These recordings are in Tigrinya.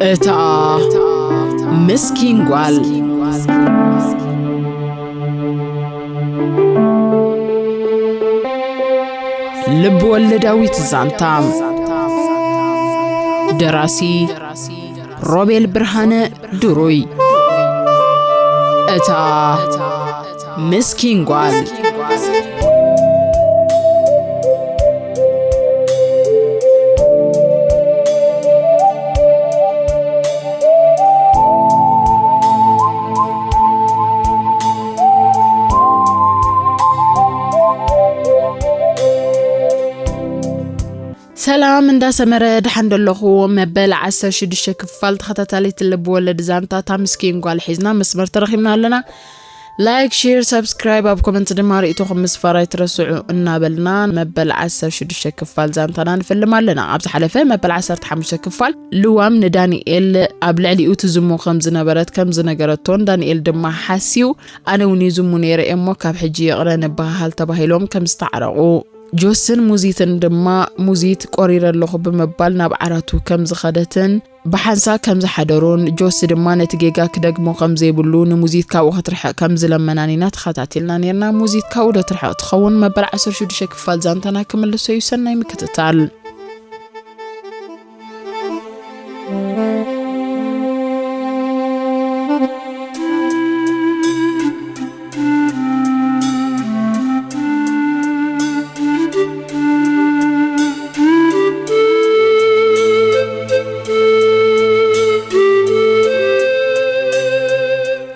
እታ ምስኪን ጓል። ልብ ወለዳዊት ዛንታ። ደራሲ ሮቤል ብርሃነ ድሩይ። እታ ምስኪን ጓል። ሰላም እንዳሰመረ ድሓን ደለኹ። መበል ዓሰርተ ሽዱሽተ ክፋል ተኸታታሊት ልብ ወለድ ዛንታ እታ ምስኪን ጓል ሒዝና መስመር ተረኺብና ኣለና። ላይክ፣ ሼር፣ ሰብስክራይብ፣ ኣብ ኮመንት ድማ ርእይቶኹም ምስፋር ኣይትረስዑ እናበልና መበል ዓሰርተ ሽዱሽተ ክፋል ዛንታና ንፍልም ኣለና። ኣብ ዝሓለፈ መበል ዓሰርተ ሓሙሽተ ክፋል ልዋም ንዳንኤል ኣብ ልዕሊኡ ትዝሙ ከም ዝነበረት ከም ዝነገረቶን ዳንኤል ድማ ሓስዩ ኣነ እውን ይዝሙ ነይረ እየ እሞ ካብ ሕጂ ይቕረ ንበሃሃል ተባሂሎም ከም ዝተዓረቑ ጆስን ሙዚትን ድማ ሙዚት ቆሪረ ኣለኹ ብምባል ናብ ዓራቱ ከም ዝኸደትን ብሓንሳ ከም ዝሓደሩን ጆሲ ድማ ነቲ ጌጋ ክደግሞ ከም ዘይብሉ ንሙዚት ካብኡ ክትርሕቕ ከም ዝለመናን ኢና ተኸታቲልና ነርና። ሙዚት ካብኡ ዶ ትርሕቕ ትኸውን? መበል ዓሰርተ ሽዱሽተ ክፋል ዛንታና ክምልሶ እዩ። ሰናይ ምክትታል።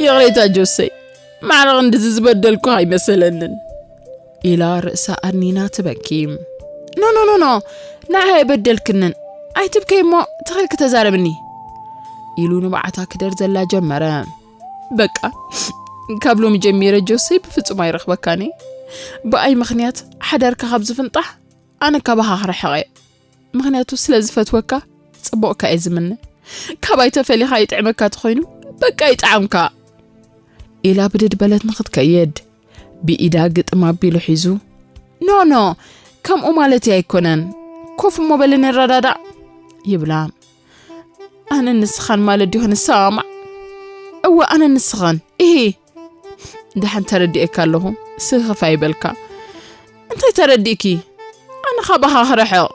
ይቕሬታ ጆሰይ፣ ማዕረ ክንድዚ ዝበደልኩ ኣይመሰለንን። ኢላ ርእሳ ኣድኒና ትበኪ። ኖ፣ ኖ፣ ኖ፣ ኖ፣ ንዓይ ኣይበደልክንን። ኣይትብከይ እሞ ተኺልኪ ተዛረብኒ። ኢሉ ንብዓታ ክደር ዘላ ጀመረ። በቃ፣ ካብ ሎሚ ጀሚረ ጆሰይ ብፍጹም ኣይረኽበካን እየ። ብኣይ ምኽንያት ሓዳርካ ካብ ዝፍንጣሕ ኣነ ካባኻ ክርሕቕ እየ። ምኽንያቱ ስለ ዝፈትወካ ጽቡቕካ እየ ዝምነ። ካባይ ተፈሊኻ ይጥዕመካ ተኾይኑ በቃ ይጥዓምካ። ኢላ ብድድ በለት ንኽትከይድ ብኢዳ ግጥም ኣቢሉ ሒዙ፣ ኖ፣ ኖ፣ ከምኡ ማለትይ ኣይኮነን። ኮፍ እሞ በሊ ንረዳዳእ። ይብላ። ኣነ ንስኻን ማለት ዲሆ ንሰማማዕ? እወ፣ ኣነ ንስኻን። እሂ። ደሓን ተረዲኤካ ኣለኹ። ስኽፍ ኣይበልካ። እንታይ ተረዲእኪ? ኣነ ካባኻ ክርሕቕ።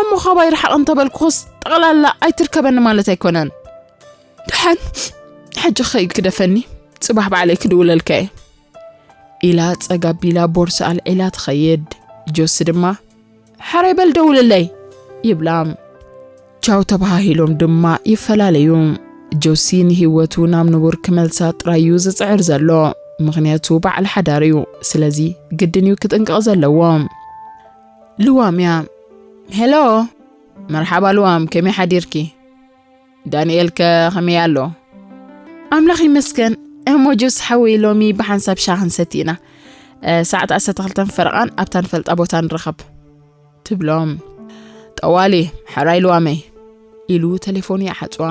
እሞ ካባይ ርሓቕ እንተበልኩኽስ ጠቕላላ ኣይትርከበኒ ማለት ኣይኮነን። ደሓን፣ ሕጂ ኸይድ ክደፈኒ። ጽባሕ ባዕለይ ክድውለልካ እየ። ኢላ ጸግ ኣቢላ ቦርሳ ኣልዒላ ትኸይድ። ጆሲ ድማ፣ "ሕራይ በል ደውልለይ" ይብላ። ቻው ተባሃሂሎም ድማ ይፈላለዩ። ጆሲ ንህይወቱ ናብ ንቡር ክመልሳ ጥራይ እዩ ዝጽዕር ዘሎ። ምኽንያቱ በዓል ሓዳር እዩ። ስለዚ ግድን እዩ ክጥንቀቕ ዘለዎ። ልዋም እያ። "ሄሎ፣ መርሓባ ልዋም፣ ከመይ ሓዲርኪ? ዳንኤል ከ ከመይ ኣሎ?" "ኣምላኽ ይመስገን። እሞ ጆሲ ሓወይ፣ ሎሚ ብሓንሳብ ሻሂ ክንሰቲ ኢና። እ፣ ሰዓት ዓሰርተ ክልተ ፈረቓን ኣብታ ንፈልጣ ቦታ ንራኸብ" ትብሎም። "ጠዋሊ፣ ሕራይ ልዋመይ" ኢሉ ተሌፎኑ ይዓጽዋ።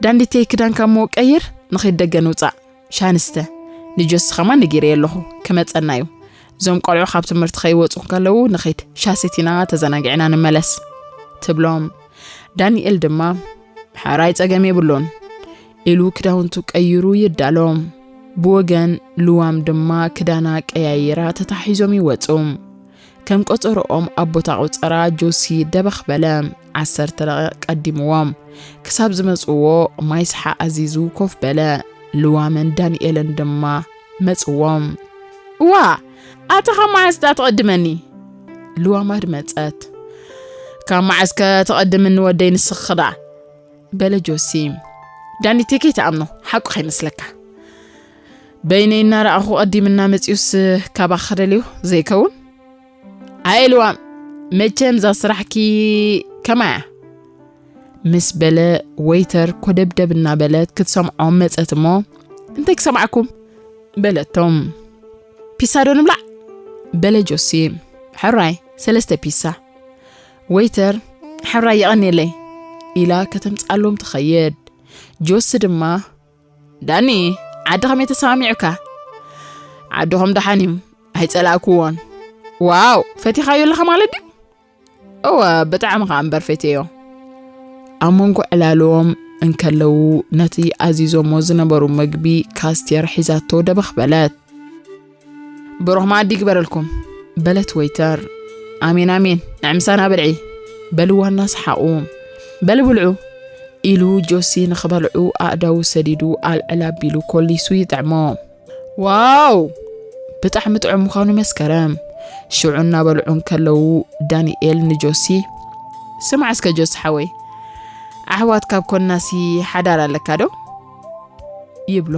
"ዳንዲተይ፣ ክዳንካ እሞ ቀይር፣ ንኸይድ ደገ ንውጻእ። ሻሂ ንስተ። ንጆሲ ከማን ነጊረዮ ኣለኹ፣ ክመጸና እዩ። እዞም ቆልዑ ካብ ትምህርቲ ከይወጹ ከለዉ ንኸይድ፣ ሻሂ ሰቲና ተዘናጊዕና ንመለስ" ትብሎም። ዳንኤል ድማ፣ "ሕራይ ጸገም የብሉን" ኢሉ ክዳውንቱ ቀይሩ ይዳሎ። ብወገን ልዋም ድማ ክዳና ቀያይራ ተታሒዞም ይወጹ። ከም ቆጸሮኦም ኣብ ቦታ ቆጸራ ጆሲ ደበኽ በለ። ዓሰርተ ደቂቕ ቀዲምዎም። ክሳብ ዝመጽዎ ማይ ሰሓ ኣዚዙ ኮፍ በለ። ልዋምን ዳንኤልን ድማ መጽዎም። "እዋ፣ ኣታ ካብ መዓስ ደኣ ትቐድመኒ?" ልዋም ኣድመጸት። "ካብ መዓስከ ትቐድምኒ ወደይ ንስኺ ደኣ?" በለ ጆሲ። "ዳኒቴ ከይትኣምኖ፣ ሓቁ ከይመስለካ። በይነይ እናረኣኹ ቀዲምና መጺኡስ ካባኺ ክደልዮ ዘይከውን?" "ኣየ ልዋም፣ መቸም እዛ ስራሕኪ ከማይ እያ?" ምስ በለ ወይተር ኮደብደብ እናበለት ክትሰምዖም መጸት እሞ፣ "እንታይ ክሰምዓኩም?" በለቶም። "ፒሳ ዶ ንብላዕ?" በለ ጆሲ። "ሕራይ፣ ሰለስተ ፒሳ።" ወይተር፣ "ሕራይ የቐንየለይ" ኢላ ከተምጽኣሎም ትኸይድ። ጆሲ ድማ፣ "ዳኒ፣ ዓዲ ከመይ ተሰማሚዑካ?" "ዓድኹም ደሓን እዩ፣ ኣይጸላእኩዎን።" "ዋው፣ ፈቲኻዮ ኣለኻ ማለት ድዩ?" "እወ፣ ብጣዕሚ ከኣ እምበር ፈትየዮ።" ኣብ መንጎ ዕላሎም እንከለዉ፣ ነቲ ኣዚዞሞ ዝነበሩ መግቢ ካስቴር ሒዛቶ ደበኽ በለት። ብሩኽ መኣዲ ይግበረልኩም፣ በለት ወይተር። ኣሜን ኣሜን፣ ንዕምሳና ብልዒ፣ በልዋ እናሰሓቑ። በሊ ብልዑ፣ ኢሉ ጆሲ ንኽበልዑ ኣእዳዉ ሰዲዱ ኣልዕል ኣቢሉ ኮሊሱ ይጥዕሞ። ዋው! ብጣዕሚ ጥዑም ምዃኑ መስከረ። ሽዑ እናበልዑ እንከለዉ ዳንኤል ንጆሲ፣ ስማዕ እስከ ጆሲ ሓወይ፣ ኣሕዋት ካብ ኮናሲ ሓዳር ኣለካ ዶ? ይብሎ።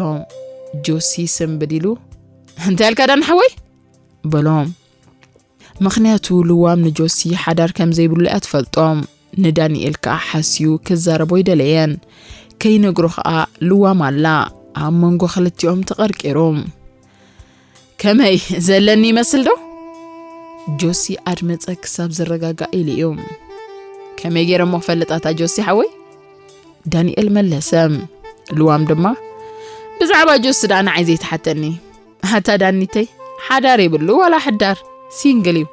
ጆሲ ስምብድ ኢሉ፣ እንታይ ኣልካ ዳኒ ሓወይ? በሎ። ምኽንያቱ ልዋም ንጆሲ ሓዳር ከም ዘይብሉ እያ ትፈልጦ። ንዳንኤል ከኣ ሓስዩ ክዛረቦ ኣይደለየን። ከይነግሮ ከኣ ልዋም ኣላ። ኣብ መንጎ ክልቲኦም ተቐርቂሩ። ከመይ ዘለኒ ይመስል ዶ? ጆሲ ኣድመጸ ክሳብ ዝረጋጋእ ኢሉ እዩ። ከመይ ገይረ እሞ ክፈልጣታ ጆሲ ሓወይ? ዳንኤል መለሰ። ልዋም ድማ፣ ብዛዕባ ጆሲ ደኣ ንዓይ ዘይትሓተኒ። ኣታ ዳኒተይ፣ ሓዳር የብሉ ዋላ ሕዳር፣ ሲንግል እዩ።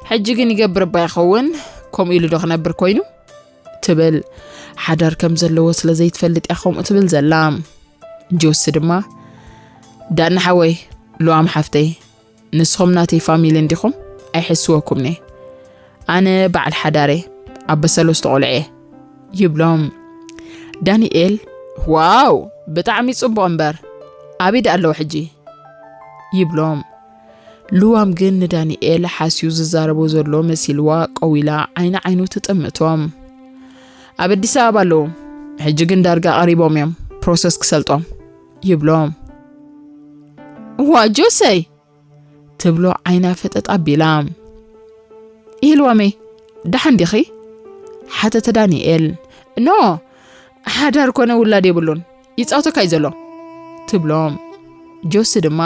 ሕጂ ግን ይገብር እባ ይኸውን፣ ከምኡ ኢሉ ዶ ክነብር ኮይኑ? ትብል። ሓዳር ከም ዘለዎ ስለ ዘይትፈልጥ እያ ከምኡ ትብል ዘላ። ጆሲ ድማ፣ ዳኒ ሓወይ፣ ልዋም ሓፍተይ፣ ንስኹም ናተይ ፋሚሊ እንዲኹም? ኣይሕስወኩምኒ። ኣነ በዓል ሓዳር እየ፣ ኣቦ ሰለስተ ቆልዑ እየ። ይብሎም። ዳንኤል፣ ዋው፣ ብጣዕሚ ጽቡቕ እምበር፣ ኣበይ ደኣ ኣለዉ ሕጂ? ይብሎም። ልዋም ግን ንዳንኤል ሓስዩ ዝዛረቦ ዘሎ መሲልዋ ቀዊላ ዓይኒ ዓይኑ ትጥምቶም። ኣብ ኣዲስ ኣበባ ኣለዉ፣ ሕጂ ግን ዳርጋ ቀሪቦም እዮም፣ ፕሮሰስ ክሰልጦም። ይብሎም። ዋ ጆሰይ! ትብሎ ዓይና ፈጠጥ ኣቢላ። ኢልዋመይ፣ ደሓን ዲኺ? ሓተተ ዳንኤል። ኖ፣ ሓዳር ኮነ ውላድ የብሉን፣ ይጻወተካ እዩ ዘሎ። ትብሎ። ጆሲ ድማ፣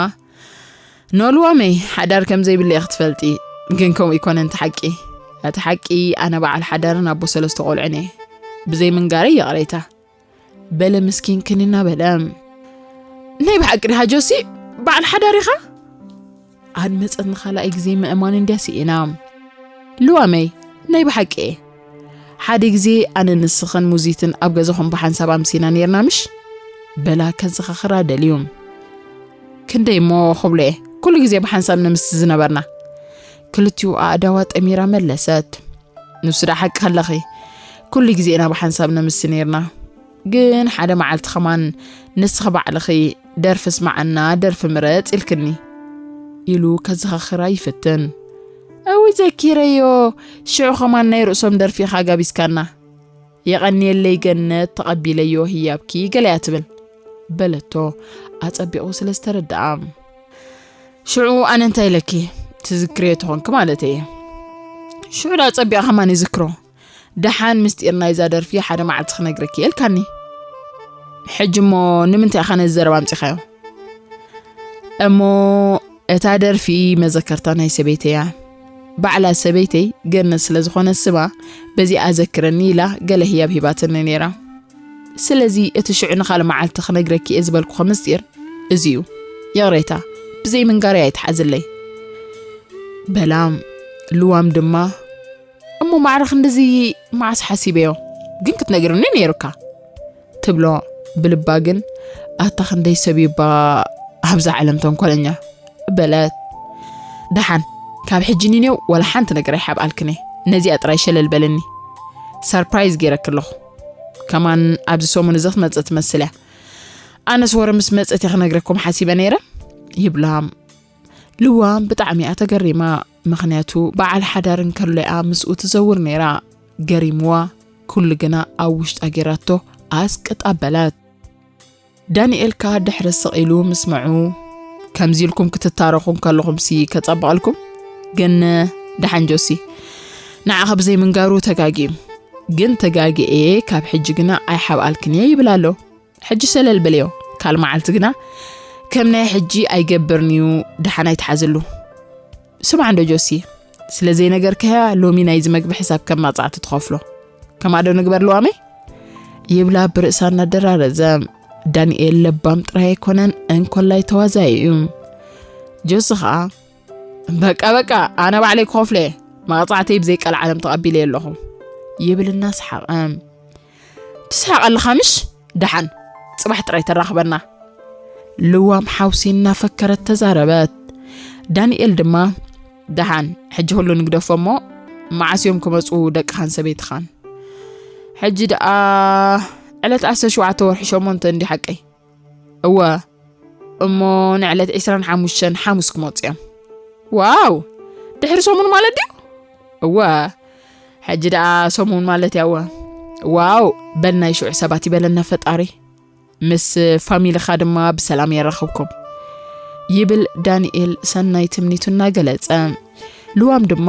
ኖ ልዋመይ፣ ሓዳር ከም ዘይብለይ ክትፈልጢ፣ ግን ከምኡ ይኮነን እቲ ሓቂ። እቲ ሓቂ ኣነ በዓል ሓዳርን ኣቦ ሰለስተ ቆልዑን እየ። ብዘይ ምንጋረይ ይቕሬታ። በለ ምስኪን ክን እናበለ። ናይ ብሓቂ ዲኻ ጆሲ በዓል ሓዳር ኢኻ? ኣድመጸት ንኻልኣይ ግዜ ምእማን እንድያ ስኢና። ልዋመይ፣ ናይ ብሓቂ እየ። ሓደ ግዜ ኣነ ንስኽን ሙዚትን ኣብ ገዛኹም ብሓንሳብ ኣምሲና ነይርና ምሽ? በላ ከዘኻኽራ ደልዩ። ክንደይ እሞ ክብሎ እየ፣ ኩሉ ግዜ ብሓንሳብ ነምሲ ዝነበርና። ክልቲኡ ኣእዳዋ ጠሚራ መለሰት። ንሱ ደኣ ሓቂ ከለኺ፣ ኩሉ ግዜ ኢና ብሓንሳብ ነምሲ ነይርና። ግን ሓደ መዓልቲ ኸማን ንስኺ ባዕልኺ ደርፊ ስምዓና፣ ደርፊ ምረጽ ኢልክኒ። ኢሉ ከዘኻኽራ ይፍትን። እውይ ዘኪረዮ፣ ሽዑ ኸማን ናይ ርእሶም ደርፊ ኢኻ ጋቢዝካና። የቐንየለይ ገነት፣ ተቐቢለዮ ህያብኪ ገለ እያ ትብል። በለቶ ኣጸቢቑ ስለ ዝተረድኣ። ሽዑ ኣነ እንታይ ኢለኪ? ትዝክርዮ ተኾንኪ ማለት እየ። ሽዑ ደኣ ጸቢቓ ኸማን ይዝክሮ። ደሓን ምስጢር ናይዛ ደርፊ ሓደ መዓልቲ ክነግረኪ እየ ኢልካኒ። ሕጂ እሞ ንምንታይ ኢኻ ነዚ ዘረባ ኣምጺኻዮ? እሞ እታ ደርፊ መዘከርታ ናይ ሰበይተይ እያ። ባዕላ ሰበይተይ ገነት ስለ ዝኾነት ስማ በዚኣ ዘክረኒ ኢላ ገለ ህያብ ሂባትኒ ነይራ። ስለዚ እቲ ሽዑ ንኻልእ መዓልቲ ክነግረኪ እየ ዝበልኩኺ ምስጢር እዚ እዩ። ይቕሬታ፣ ብዘይ ምንጋረይ ኣይትሓዝለይ። በላ። ልዋም ድማ፣ እሞ ማዕረ ክንድዚ መዓስ ሓሲበዮ? ግን ክትነግርኒ ነይሩካ። ትብሎ ብልባ ግን፣ ኣታ ክንደይ ሰብ እዩ እባ ኣብዛ ዓለም ተንኮለኛ። በለት። ደሓን፣ ካብ ሕጂ ንኔው ወላ ሓንቲ ነገር ኣይሓብኣልክን እየ። ነዚኣ ጥራይ ሸለል በልኒ። ሰርፕራይዝ ገይረኪ ኣለኹ። ከማን ኣብዚ ሰሙን እዚ ክትመጽእ ትመስል እያ። ኣነስ ወረ ምስ መጸት እየ ክነግረኩም ሓሲበ ነይረ። ይብላ። ልዋም ብጣዕሚ እያ ተገሪማ። ምኽንያቱ በዓል ሓዳር እንከሎ እያ ምስኡ ትዘውር ነይራ። ገሪምዋ። ኩሉ ግና ኣብ ውሽጣ ገይራቶ ኣስቅጥ ኣበለት። ዳንኤል ከኣ ድሕሪ ስቕ ኢሉ ምስምዑ፣ ከምዚ ኢልኩም ክትታረኹ እንከለኹምሲ ከጸብቐልኩም? ግን ደሓን ጆሲ፣ ንዓኻ ብዘይ ምንጋሩ ተጋግዩ። ግን ተጋግኤ ካብ ሕጂ ግና ኣይሓብኣልክን እየ ይብል ኣሎ። ሕጂ ሸለል በልዮ። ካል መዓልቲ ግና ከም ናይ ሕጂ ኣይገብርን'ዩ፣ ደሓን ኣይትሓዝሉ። ስማዕ እንዶ ጆሲ፣ ስለ ዘይነገርካያ ሎሚ ናይዚ መግቢ ሕሳብ ከም መቕጻዕቲ ትኸፍሎ። ከምኣ ዶ ንግበር ልዋመይ? ይብላ ብርእሳ እናደራረዘ። ዳንኤል ለባም ጥራይ ኣይኮነን፣ እንኮላይ ተዋዛኢ እዩ። ጆሲ ኸኣ፣ በቃ በቃ፣ ኣነ ባዕለይ ክኸፍሎ እየ፣ መቕጻዕተይ ብዘይ ቀልዓለም ተቐቢለዮ ኣለኹ፣ ይብል እናሰሓቐ። ትስሕቕ ኣለኻ ምሽ? ደሓን ጽባሕ ጥራይ ተራኽበና። ልዋም ሓውሲ እናፈከረት ተዛረበት። ዳንኤል ድማ፣ ደሓን ሕጂ ኩሉ ንግደፎ እሞ፣ መዓስ እዮም ክመጹ ደቅኻን ሰበይትኻን? ሕጂ ደኣ ዕለት ዓሰርተ ሸውዓተ ወርሒ ሸሞንተ እንዲ ሓቀይ? እወ፣ እሞ ንዕለት ዕስራን ሓሙሽተን ሓሙስ ክመጹ እዮም። ዋው፣ ድሕሪ ሰሙን ማለት ድዩ? እወ፣ ሕጂ ደኣ ሰሙን ማለት እያ። እወ፣ ዋው፣ በል ናይ ሽዑ ሰባት ይበለና ፈጣሪ። ምስ ፋሚልኻ ድማ ብሰላም የራኽብኩም፣ ይብል ዳንኤል ሰናይ ትምኒቱ እናገለጸ። ልዋም ድማ፣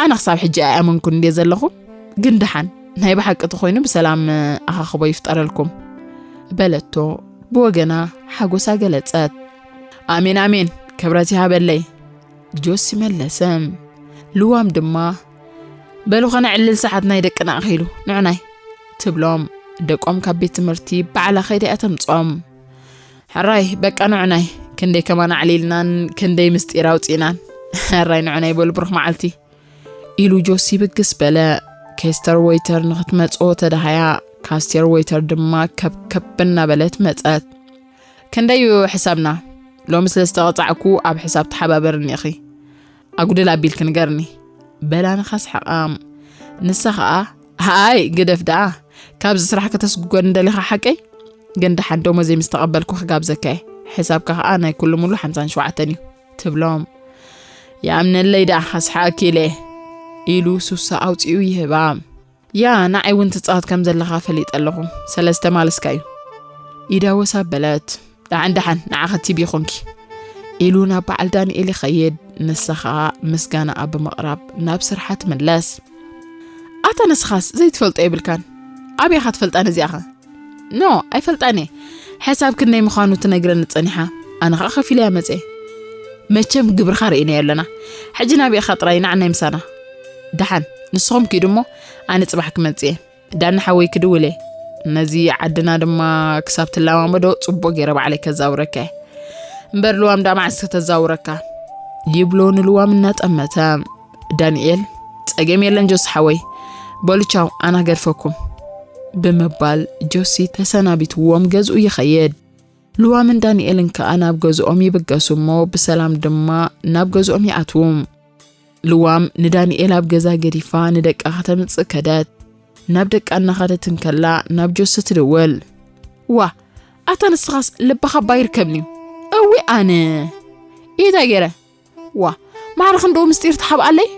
ኣነ ክሳብ ሕጂ ኣይኣመንኩን እንድየ ዘለኹ፣ ግን ደሓን ናይ ብሓቂ ተኾይኑ ብሰላም ኣኻኽቦ ይፍጠረልኩም፣ በለቶ ብወገና ሓጎሳ ገለጸት። ኣሜን ኣሜን፣ ክብረት ይሃበለይ፣ ጆሲ መለሰ። ልዋም ድማ፣ በሉ ኸነ ዕልል ሰዓት ናይ ደቅና ኣኺሉ፣ ንዑናይ፣ ትብሎም ደቆም ካብ ቤት ትምህርቲ ባዕላ ከይዳ እያ ተምጽኦም። ሕራይ በቃ ንዑናይ፣ ክንደይ ከማን ኣዕሊልናን ክንደይ ምስጢር ኣውጺእናን። ሕራይ ንዑናይ በሉ ብሩኽ መዓልቲ፣ ኢሉ ጆሲ ብግስ በለ። ኬስተር ወይተር ንኽትመጽኦ ተዳሃያ፣ ካስቴር ወይተር ድማ ከብከብ እናበለት መጸት። ክንደይ እዩ ሕሳብና? ሎሚ ስለ ዝተቐጻዕኩ ኣብ ሕሳብ ተሓባበርኒ ኢኺ። ኣጉድል ኣቢልኪ ንገርኒ፣ በላ ንኸስሕቓ። ንሳ ኸኣ፣ ኣይ ግደፍ ደኣ፣ ካብዚ ስራሕ ከተስጉገኒ ደሊኻ ሓቀይ? ግን ደሓን ደሞዘይ ምስ ተቐበልኩ ክጋብዘካ እየ። ሕሳብካ ኸኣ ናይ ኩሉ ሙሉ ሓምሳን ሸውዓተን እዩ፣ ትብሎም። ይኣምነለይ ደኣ ከስሕቐኪ ኢለ፣ ኢሉ ሱሳ ኣውጺኡ ይህባ። ያ፣ ንዓይ እውን ትጻወት ከም ዘለኻ ፈሊጠ ኣለኹ። ሰለስተ ማለስካ እዩ። ኢዳ ወስ ኣበለት። ደሓን ደሓን፣ ንዓኺ ቲቢ ይኹንኪ፣ ኢሉ ናብ በዓል ዳንኤል ይኸይድ። ንሳ ኸኣ ምስጋናኣ ብምቕራብ ናብ ስርሓ ትምለስ። ኣታ ንስኻስ ዘይትፈልጦ የብልካን። ኣበይ ኢኻ ትፈልጣ ነዚኣኸ? ኖ፣ ኣይፈልጣን እየ። ሕሳብ ክንደይ ምዃኑ ትነግረኒ ጸኒሓ። ኣነ ኸኣ ከፊለ እያ መጽየ። መቸም ግብርኻ ርኢናዮ ኣለና። ሕጂ ናበይ ኢኻ ጥራይ ንዓናይ ምሳና። ደሓን፣ ንስኹም ኪዱ እሞ ኣነ ጽባሕ ክመጽእ እየ። ዳኒ ሓወይ ክድውል እየ። ነዚ ዓድና ድማ ክሳብ ትለማመዶ ጽቡቕ ገይረ ባዕለይ ከዛውረካ እየ። እምበር ልዋም ዳ መዓስ ከተዛውረካ? ይብሎ ንልዋም እናጠመተ። ዳንኤል፣ ጸገም የለን ጆሲ ሓወይ። በሉ ቻው፣ ኣና ገድፈኩም። ብምባል ጆሲ ተሰናቢትዎም ገዝኡ ይኸይድ። ልዋምን ዳንኤልን ከኣ ናብ ገዝኦም ይብገሱ እሞ ብሰላም ድማ ናብ ገዝኦም ይኣትዉ። ልዋም ንዳንኤል ኣብ ገዛ ገዲፋ ንደቃ ከተምጽእ ከደት። ናብ ደቃ እናኸደት እንከላ ናብ ጆሲ ትድውል። ዋ፣ ኣታ ንስኻስ ልብኻ እባ ይርከብን'ዩ። እዊ ኣነ። እንታይ ገይረ? ዋ፣ ማዕረ ክንድኡ ምስጢር ትሓብኣለይ?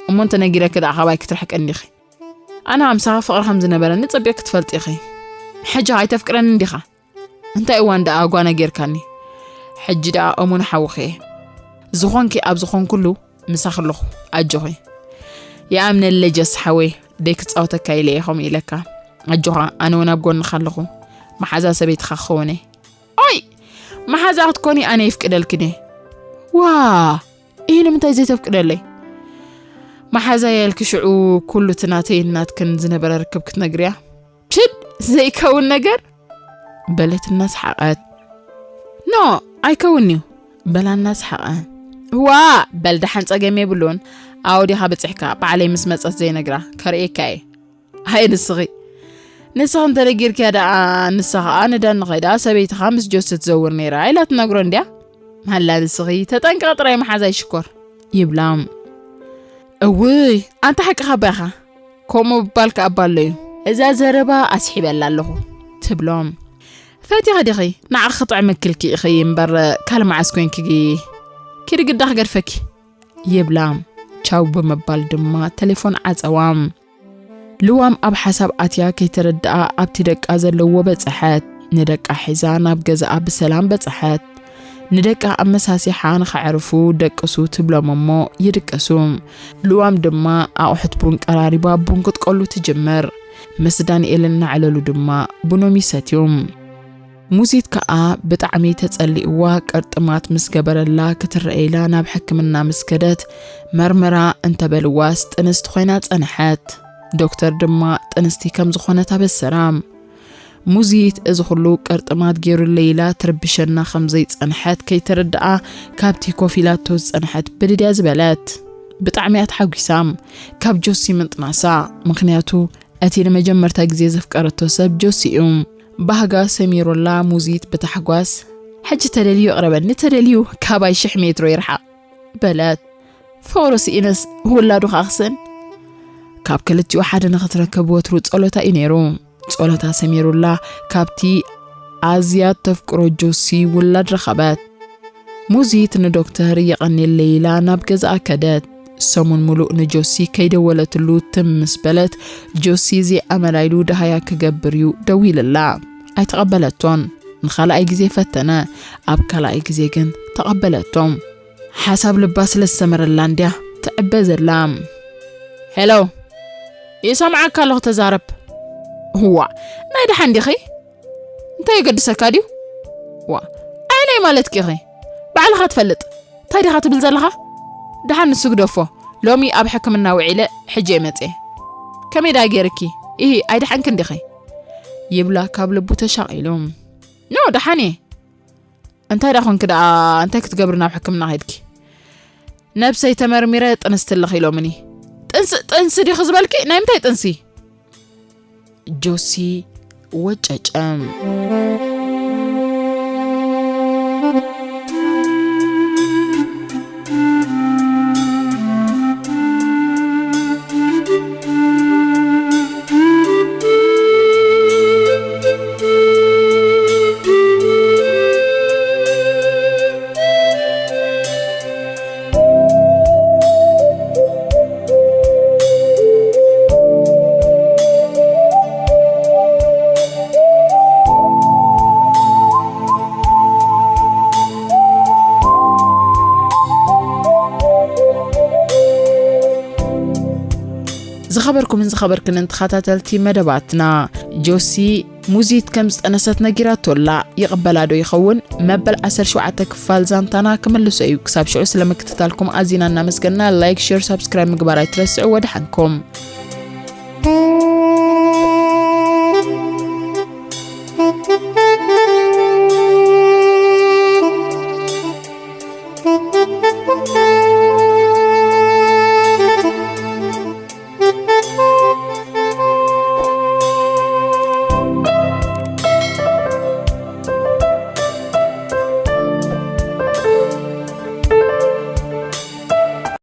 እሞ እንተ ነጊረኪ ደኣ ካባይ ክትርሕቂ እንዲኺ። ኣነ ኣምሳኻ ፍቕሪ ከም ዝነበረኒ ጸቢቕ ክትፈልጢ ኢኺ። ሕጂ ኣይተፍቅረኒ እንዲኻ? እንታይ እዋን ደኣ ጓና ጌርካኒ? ሕጂ ደኣ እሙን ሓውኺ እየ። ዝኾንኪ ኣብ ዝኾንኩሉ ምሳኺ ኣለኹ፣ ኣጆኺ። ይኣምነለይ ጀስ ሓወይ፣ ደይ ክጻወተካ ኢለ እየ ከምኡ ኢለካ። ኣጆኻ፣ ኣነ እውን ኣብ ጎንኻ ኣለኹ። መሓዛ ሰበይትኻ ክኸውን እየ። ኦይ! መሓዛ ክትኮኒ ኣነ ይፍቅደልክን እየ። ዋ! ይህ ንምንታይ ዘይተፍቅደለይ? መሓዛ ያልኪ ሽዑ ኩሉ እቲ ናተይን ናትክን ዝነበረ ርክብ ክትነግርያ? ፕድ! ዘይከውን ነገር! በለት እናሰሓቐት። ኖ! ኣይከውን'ዩ! በላ እናሰሓቐ። ዋ! በል ደሓን ጸገም የብሉን። ኣወዲኻ በጺሕካ፣ ባዕለይ ምስ መጸት ዘይነግራ፣ ከርእየካ እየ። ኣይ ንስኺ። ንስኺ እንተ ነጊርክያ ደኣ፣ ንሳ ኸኣ ንዳኒ ኸይዳ ሰበይትኻ ምስ ጆሲ ትዘውር ነይራ ኢላ ትነግሮ እንድያ። ሃላ ንስኺ፣ ተጠንቀቒ ጥራይ መሓዛይ ሽኮር። ይብላ። እውይ፣ ኣንታ ሓቅኻ እባ ኢኻ። ከምኡ ምባል ከኣ እባ ኣሎ እዩ። እዛ ዘረባ ኣስሒበላ ኣለኹ። ትብሎም። ፈቲኺ ዲኺ? ንዓኺ ክጥዕመኪ ኢልኪ ኢኺ እምበር ካልእ መዓስ ኮይንኪ ኪዲ ግዳ ክገድፈኪ። ይብላ። ቻው ብምባል ድማ ተሌፎን ዓጸዋ። ልዋም ኣብ ሓሳብ ኣትያ ከይተረድኣ ኣብቲ ደቃ ዘለዎ በጽሐት። ንደቃ ሒዛ ናብ ገዛኣ ብሰላም በጽሐት። ንደቃ ኣመሳሲሓ ንኸዕርፉ ደቅሱ ትብሎም እሞ ይድቅሱ። ልዋም ድማ ኣቑሑት ቡን ቀራሪባ ቡን ክትቆሉ ትጅምር። ምስ ዳንኤል እናዕለሉ ድማ ቡኖም ይሰትዩ። ሙዚት ከኣ ብጣዕሚ ተጸሊእዋ ቅርጥማት ምስ ገበረላ ክትረአ ኢላ ናብ ሕክምና ምስ ከደት መርመራ እንተበልዋስ ጥንስቲ ኮይና ጸንሐት። ዶክተር ድማ ጥንስቲ ከም ዝኾነት ኣበሰራ። ሙዚት እዚ ኩሉ ቅርጥማት ገይሩለይ ኢላ ትርብሸና ከም ዘይጸንሐት ከይተረድኣ ካብቲ ኮፍ ኢላቶ ዝጸንሐት ብድድ እያ ዝበለት። ብጣዕሚ እያ ተሓጒሳ ካብ ጆሲ ምጥናሳ፣ ምኽንያቱ እቲ ንመጀመርታ ግዜ ዘፍቀረቶ ሰብ ጆሲ እዩ። ባህጋ ሰሚሩላ ሙዚት ብታሕጓስ፣ "ሕጂ ተደልዩ ይቕረበኒ፣ ተደልዩ ካባይ ሽሕ ሜትሮ ይርሓቕ" በለት። ፍቕሩ ስኢንስ ውላዱ ከኣ ክስእን? ካብ ክልቲኡ ሓደ ንኽትረክብ ወትሩ ጸሎታ እዩ ነይሩ። ጸሎታ ሰሚሩላ ካብቲ ኣዝያ ተፍቅሮ ጆሲ ውላድ ረኸበት። ሙዚት ንዶክተር የቐኔለይ ኢላ ናብ ገዛኣ ከደት። ሰሙን ሙሉእ ንጆሲ ከይደወለትሉ ትም ምስ በለት፣ ጆሲ ዘይኣመላ ኢሉ ደሃያ ክገብር እዩ ደዊልላ። ኣይተቐበለቶን። ንኻልኣይ ግዜ ፈተነ። ኣብ ካልኣይ ግዜ ግን ተቐበለቶ። ሓሳብ ልባ ስለ ዝሰመረላ እንድያ ትዕበ ዘላ። "ሄሎ፣ ይሰምዓካ ኣለኹ፣ ተዛረብ። ዋእ፣ ናይ ደሓን ዲኺ? እንታይ የገድሰካ ድዩ? ዋእ፣ ኣየናይ ማለትኪ ኢኺ? ባዕልኻ ትፈልጥ። እንታይ ዲኻ ትብል ዘለኻ? ደሓን ንሱ ግደፎ። ሎሚ ኣብ ሕክምና ውዒለ፣ ሕጂ እየ መጽየ። ከመይ ደኣ ገይርኪ? ኢሂ፣ ኣይደሓንክን ዲኺ?" ይብላ ካብ ልቡ ተሻቒሉ። "ኖ፣ ደሓን እየ። እንታይ ደኣ ኮንኪ ደኣ? እንታይ ክትገብሪ ናብ ሕክምና ከይድኪ?" "ነብሰይ ተመርሚረ ጥንስቲ ኣለኺ ኢሎምኒ።" "ጥንሲ፣ ጥንሲ ዲኺ ዝበልኪ? ናይ ምንታይ ጥንሲ?" ጆሲ ወጨጨ። ዝኸበርኩምን ዝኸበርክንን ተኸታተልቲ መደባትና፣ ጆሲ ሙዚት ከም ዝጠነሰት ነጊራቶ ኣላ። ይቕበላ ዶ ይኸውን? መበል ዓሰርተ ሸውዓተ ክፋል ዛንታና ክምልሶ እዩ። ክሳብ ሽዑ ስለ ምክትታልኩም ኣዚና እናመስገና፣ ላይክ፣ ሼር፣ ሳብስክራይብ ምግባር ኣይትረስዑ። ወደሓንኩም።